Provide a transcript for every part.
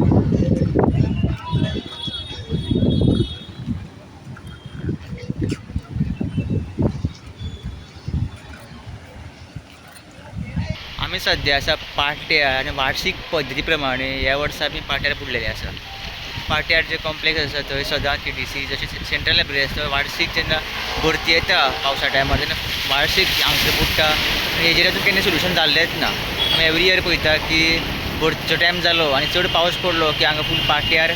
आमी सद्या आसा पाट्यार आनी वार्षीक पद्दती प्रमाणे ह्या वर्सा आमी पाट्यार बुडलेले आसा. पाट्यार जे कॉम्प्लेक्स आसा थंय सदांच टीडीसी जशें सेंट्रल लायब्ररी आसा थंय वार्षीक जेन्ना भरती येता पावसा टायमार तेन्ना वार्षीक हांगसर बुडटा आनी हेजेर अजून केन्ना सोल्युशन जाल्लेंच ना. आमी एवरी इयर पळयता की भरतीचो टायम जालो आनी चड पावस पडलो की हांगा फूल पाट्यार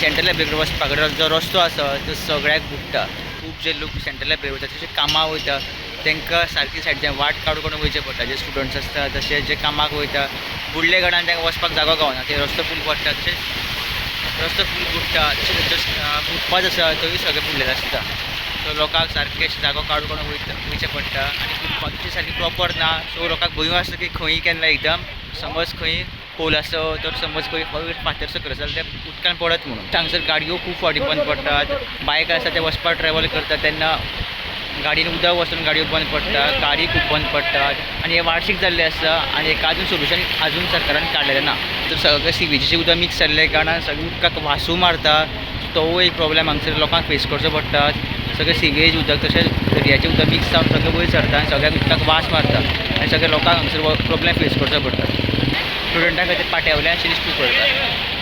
सेंट्रल लायब्ररी कडेन वचपा कडेन जो रस्तो आसा तो सगळ्याक बुडटा. खूब जे लोक सेंट्रल लायब्ररी वयता तशें कामाक वयता तांकां सारकी सायडीच्यान वाट काडून काडून वयचें पडटा. जे स्टुडंट्स आसता तशें जे कामाक वयता बुडले कारणान तांकां वचपाक जागो गावना, ते रस्तो फूल पडटा, तशेंच रस्तो फूल बुडटा, तशेंच फुटपाथ आसा तोय सगळें बुडलेलो आसता. सो लोकांक सारकें जागो काडून काडून वयचें पडटा आनी फुटपाथूय सारकी प्रोपर ना. सो लोकांक भंय आसता की खंय केन्ना एकदम समज खंय पोल आसा तर समज खंय फातर सकयल आसा जाल्यार ते उदकान पडत म्हणून. हांगसर गाडयो खूब फावटी बंद पडटात, बायक आसा ते वचपाक ट्रॅवल करतात तेन्ना गाडयेन उदक वचून गाडयो बंद पडटा, कारी खूब बंद पडटात आनी हें वार्षीक जाल्लें आसा आनी हेका आजून सोल्युशन आजून सरकारान काडलेलें ना. तर सगळें सिवेजीचें उदक मिक्स जाल्लें कारणान सगळें उदकाक वासू मारता, तोवूय एक प्रॉब्लेम हांगसर लोकांक फेस करचो पडटा. सगळें सिवेज उदक तशेंच दर्याचें उदक मिक्स जावन सगळें वयर सरता आनी सगळ्याक उदकाक वास मारता आनी सगळ्या लोकांक हांगसर प्रॉब्लेम फेस करचो पडटा. स्टुडंटां खातीर पाट्या वयल्यान शिरीष करता.